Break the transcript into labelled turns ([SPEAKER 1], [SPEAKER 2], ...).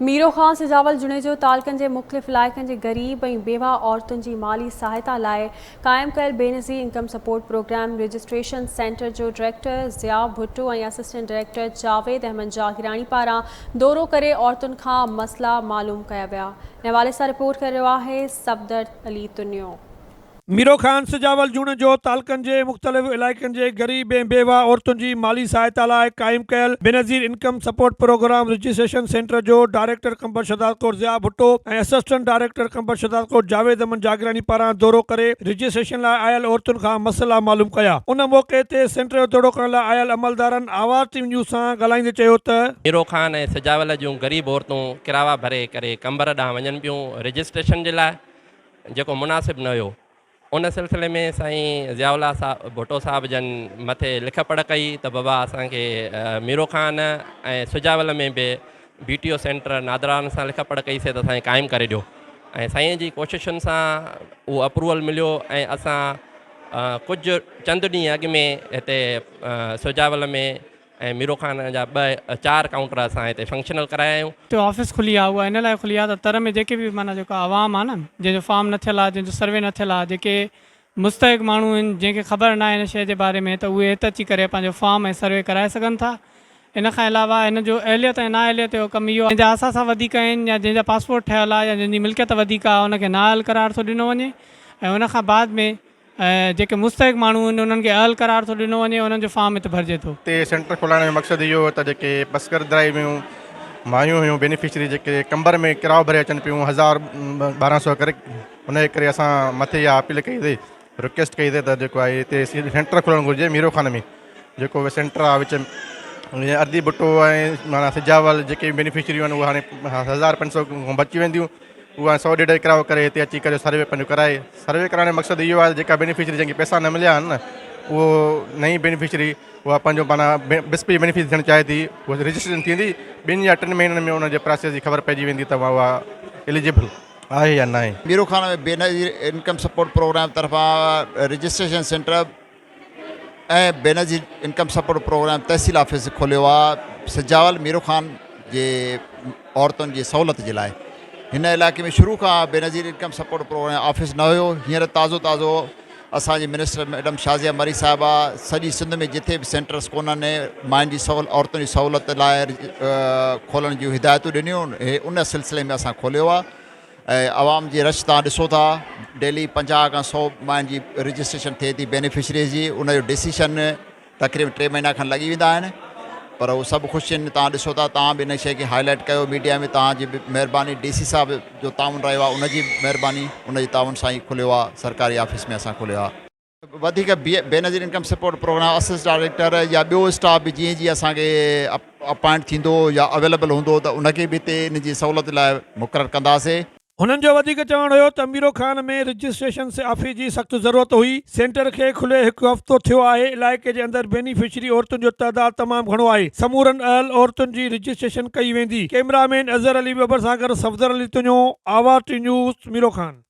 [SPEAKER 1] ميرو خان سجاول جوڻيجو تعلقن جي مختلف علائقن جي غريب ۽ بيواهه عورتن جي مالي سهائتا لاء قائم ڪيل Benazir income support programme registration centre جو director Zia Bhutto ۽ assistant director Javed Ahmed Jagirani پاران دورو ڪري عورتن کان مسئلا معلوم ڪيا ويا ان حوالي سان رپورٽ ڪري رهيو آهي صفدر علي تنيو.
[SPEAKER 2] ميرو خان سجاول جوڻيجو تعلقن جي مختلف علائقن جي غريب ۽ بيواهه عورتن جي مالي سهائتا لاء قائم ڪيل Benazir income support programme registration centre جو director Qambar Shahdadkot Zia Bhutto ۽ assistant director Qambar Shahdadkot Javed Ahmed Jagirani پاران دورو ڪري رجسٽريشن لاء آيل عورتن کان مسئلا معلوم ڪيا ان موقعي تي سينٽر جو دورو ڪرڻ لاء آيل عملدارن آواز ٽي وي نيوز سان ڳالهائيندي چيو ته.
[SPEAKER 3] ميرو خان ۽ سجاول جون غريب عورتون ڪراوا ڀري ڪري قمبر ڏانهن وڃن پيون رجسٽريشن جي لاء جيڪو مناسب نه هيو. ان سلسلي ۾ سائين ضياء الله صاحب ڀٽو صاحب جن مٿي لک پڙهه ڪئي ته بابا اسان کي ميرو خان ۽ سجاول ۾ به بي ٽي او سينٽر نادرا سان لک پڙهه ڪئي سي ته اسان کي قائم ڪري ڏيو ۽ سائين جي ڪوششن سان اهو اپروول مليو ۽ اسان ڪجهه چند ڏينهن اڳ ۾ هتي سجاول ۾ ۽ ميرو خان جا ٻه چار ڪائونٽر اسان هتي فنڪشنل ڪرايا آهيون.
[SPEAKER 4] هتي آفيس کلي آهي اها ان لاء کلي آهي ته تر ۾ جيڪي به معنيٰ جيڪو عوام آهي نه جنهن جو فارم نه ٿيل آهي جنهن جو سروي نه ٿيل آهي جيڪي مستحق ماڻهو آهن جنهن کي خبر ناهي هن شيء جي باري ۾ ته اهي هت اچي ڪري پنهنجو فارم ۽ سروي ڪرائي سگهن ٿا ان کان علاوه هن جو اهليت ۽ نااهليت جو ڪم اهو آهي جنهن جا اثاثا وڌيڪ آهن يا جنهن جا پاسپورٽ ٺهيل آهي يا جنهن جي ملڪيت وڌيڪ آهي ان کي نااهل قرار ٿو ڏنو وڃي ۽ ان کان بعد ۾ ۽ جيڪي مستحق ماڻهو آهن انهن کي اهل قرار ٿو ڏنو وڃي انهن جو فارم هت ڀرجي ٿو.
[SPEAKER 5] هتي سينٽر کولائڻ جو مقصد اهو هو ته جيڪي پسگردائي ۾ مايون هيون بينيفشري جيڪي قمبر ۾ ڪرايو ڀري اچن پيون هزار 12 سو ڪري ان جي ڪري اسان مٿي اها اپيل ڪئي سي رڪويسٽ ڪئي سي ته جيڪو آهي هتي سينٽر کولڻ گهرجي ميرو خان ۾ جيڪو به سينٽر آهي وچ ۾ اردي ڀٽو ۽ معنيٰ سجاول جيڪي بينيفشريون آهن اهي هاڻي 1500 کان بچي وينديون اهو سو ڏيڍ ڪرايو ڪري هتي اچي ڪري سروي پنهنجو ڪرائي سروي ڪرائڻ جو مقصد اهو آهي ته جيڪا بينيفشري جنهن کي پئسا نه مليا آهن نه اهو نئين بينيفشري اها پنهنجو معنيٰ بسپ جي بينيفشري ٿيڻ چاهي ٿي اها رجسٽريشن ٿيندي ٻن يا ٽن مهينن ۾ ان جي پراسيس جي خبر پئجي ويندي ته اها اليجبل آهي يا ناهي.
[SPEAKER 6] Miro Khan ۾ Benazir income support programme طرفان registration centre ۽ Benazir income support programme tehsil office کوليو آ سجاول ميرو خان جي عورتن جي سهولت جي لاء هن علائقي ۾ شروع کان Benazir income support programme office نه هيو هينئر تازو تازو اسان جي منسٽر ميڊم شازيه مري صاحبه سڄي سنڌ ۾ جٿي به سينٽرس ڪونهن ماين جي سهول عورتن جي سهولت لاء کولڻ جون هدايتون ڏنيون هي ان سلسلي ۾ اسان کوليو آ ۽ عوام جي رش توهان ڏسو ٿا ڊيلي 50 کان 100 ماين جي رجسٽريشن ٿئي ٿي بينيفشريز جي ان جو ڊسيشن تقريبن ٽي مهينا کن لڳي ويندا آهن پر هو سڀ خوش آهن توهان ڏسو ٿا توهان به ان شيء کي هائي لائيٽ ڪيو ميڊيا ۾ توهان جي به مهرباني ڊي سي صاحب جو تعاون رهيو آهي ان جي به مهرباني ان جي تعاون سان ئي کليو آهي سرڪاري آفيس ۾ اسان کوليو آهي. وڌيڪ Benazir income support programme assistant director يا ٻيو اسٽاف به جيئن جيئن اسان کي اپائنٽ ٿيندو يا اويليبل هوندو ته ان کي به هتي ان جي سهولت لاء مقرر ڪنداسي.
[SPEAKER 2] هنن جو وڌيڪ چوڻ هيو ته ميرو خان ۾ رجسٽريشن آفيس جي سخت ضرورت هئي، سينٽر کي کلي هڪ هفتو ٿيو آهي، علائقي جي اندر بينيفشري عورتن جو تعداد تمام گهڻو آهي، سمورن اهل عورتن جي رجسٽريشن ڪئي ويندي، ڪئميرا مين اظهر علي ٻٻر سان گڏ صفدر علي تنيو، آواز ٽي نيوز، ميرو خان.